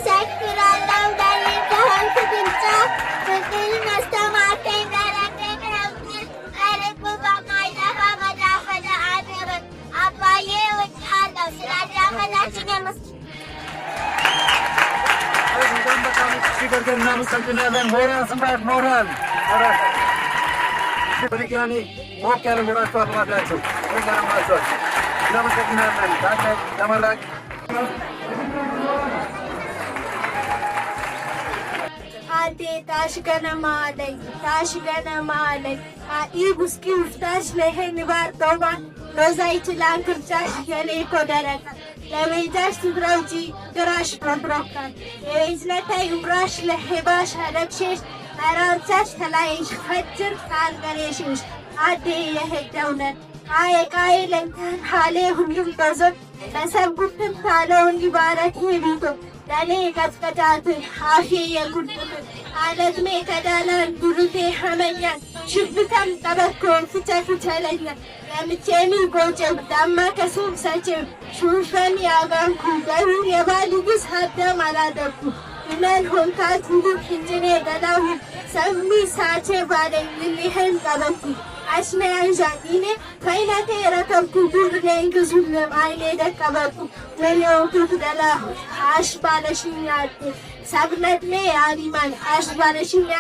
አመሰግናለሁ። ለይተሆንክ ብልጫ ፍቅር መስተማርከኝ በረከት በልቡ በማይጠፋ መዳፈዳ አድርግ። አባዬ እወድሃለሁ። ስላዳመጣችሁኝ አመሰግናለሁ። በጣም በጣም እጅግ አድርገን እናመሰግናለን። ሞራል ስማት ሞራል ሞራል በድጋሚ ሞቅ ያለ ሞራል ባካችሁ ሞቅ ያለ ሞራል። እናመሰግናለን። ታላቅ ተመራቂ። Ate tashi gana malai, tashi gana malai, a ibuski uftash lehen bartoma, rozai lankirchash yale kodaraka. ለቤዛሽ ትድረውጂ ግራሽ ረብሮካን የቤዝለታይ ውራሽ ለሄባሽ አለብሼሽ መራርቻሽ ተላይሽ ፈጅር ካልገሬሽሽ አዴ የሄደውነን ቃዬ ቃዬ ለንተን ሃሌ ሁሉም በዞን በሰብጉትም ታለውን ሊባረት ቢቶ ለኔ ቀጥቀጫትን አፌ የጉድትን አለትሜ ከዳላን ዱሩቴ ሐመኛን ሽፍተም ጠበኮ ፍቸ ፍቸለኛ ለምቼሚ ጎጨው ዳማ ከሱም ሰቼው ሹፈን ያጋንኩ ገሩን የባልግስ ሀደም አላደኩ ኢመን ሆንታት ሁሉ ሕንጅኔ ገላሁ ሰሚ ሳቼ ባለኝ ልሊህን ጠበኩ አሽነ ያንዣኒኔ ፈይነቴ ረከብኩ ዱር ለእንግዙልም አይኔ ደቀበኩ ወኔውቱት ደላሁ አሽ ባለሽኛ ሰብነትሜ አሊማን አሽ ባለሽኛ።